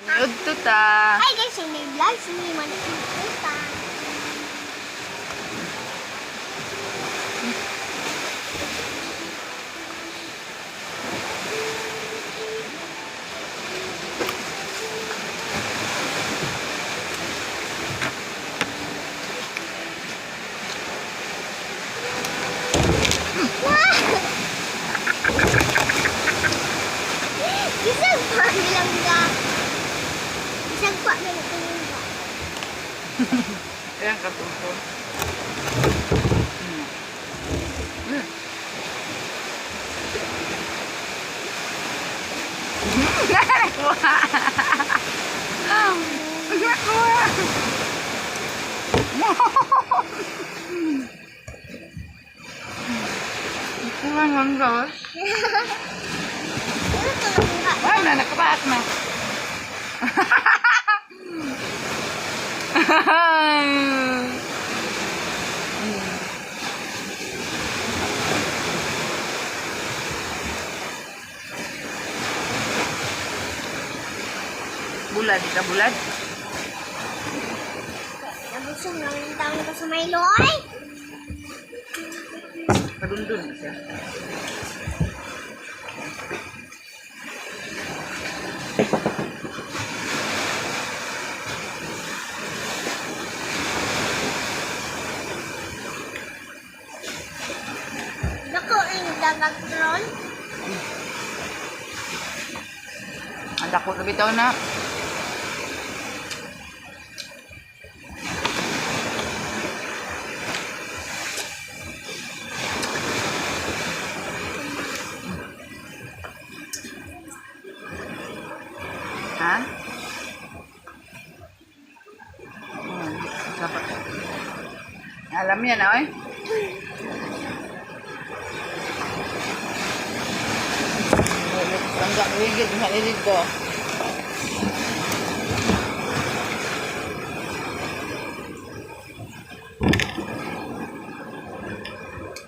Udto ta. Hi guys, so may vlog si man utang. Isang pa nilang ga. Isang pa nilang ga. Ayan katuto. Nakuha! Nakuha! Nakuha ng gawas. Ano ito nakuha? Ay, na, nakabaak na. Bulad, ka bulad? Nabusog na yung taong ko sa Milo ay! Padundun na siya. Dako ang dagat ron. Ang dako na bitaw na. Ha? Dapat. Alam yan, oy. Langga, wigid, halilid ko.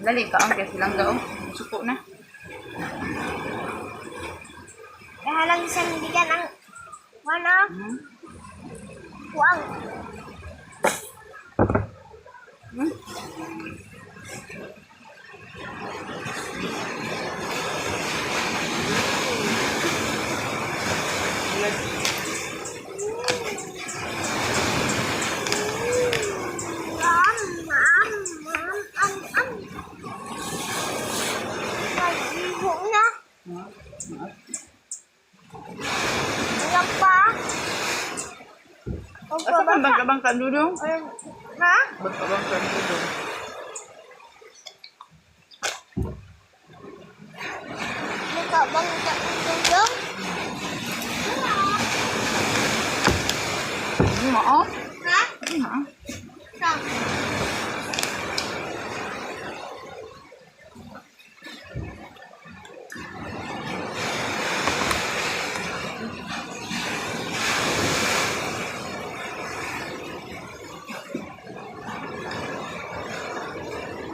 Dali ka ang kasi langga oh. Suko na. Halang isang bigan ang wala kuang. Bulad. Am am am am am. Naghiho na. Wala pa. O Asa man bangka-bangka dudong? Ha? Bangka-bangka dudong. Mukha bang dudong? Ano oh? Ha? Ano ah? Saan?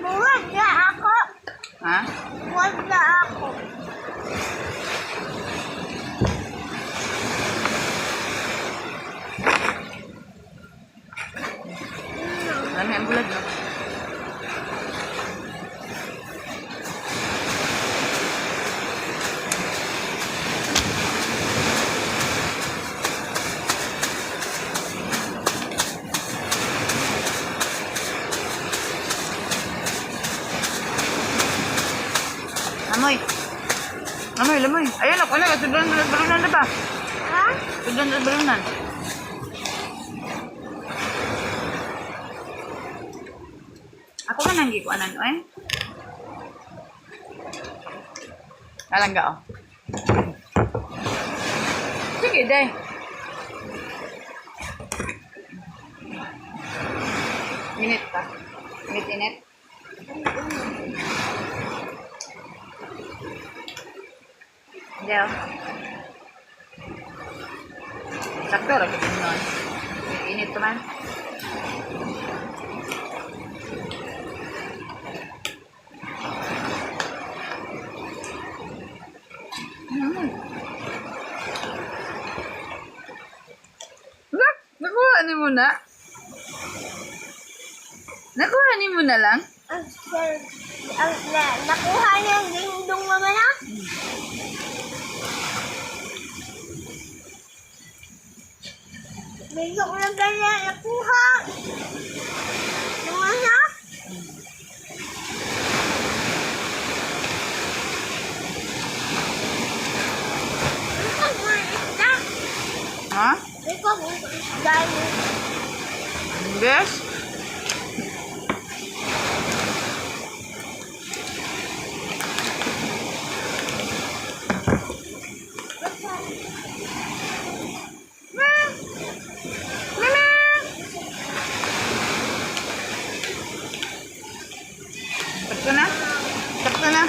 Buwag na ako. Ha? Buwag na ako. Marami ang bulad no? Amoy. Amoy, lamoy. Ayun, ako na. Sudlan, balunan na ba? Ha? Sudlan, balunan. Ako man ang gikuanan, oy. Lalangga, oh. Sige, day. Minute pa. Minute, init. Hindi, oh. Sakto, ra gid nun. Init pa man. ni mo na? Nakuha ni mo na lang? Ang, ang na, nakuha niya ang dingdong, mama na. Medyo ko lang ganyan nakuha. Mama na. Ano ka mga isda? Ha? Ikaw mga isda niyo. Yes? Ma! Mama! Sakto na? Sakto na?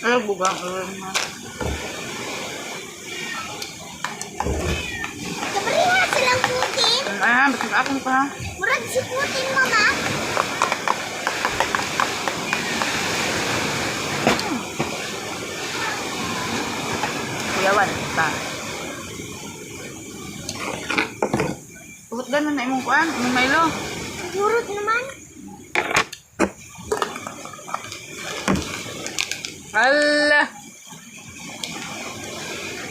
Ay, buga. Ay, ma. Kapareha silang putin. Ay, basta akong pa. Murag si Putin, mama. Kuyawan, ta. Tuhot na na imong kuan, imong Milo. Sigurot naman. Hala.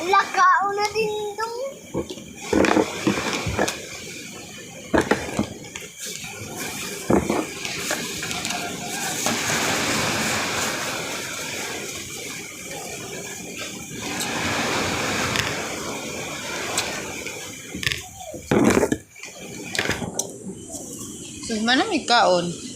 Lakao na din dong. So, man may kaon.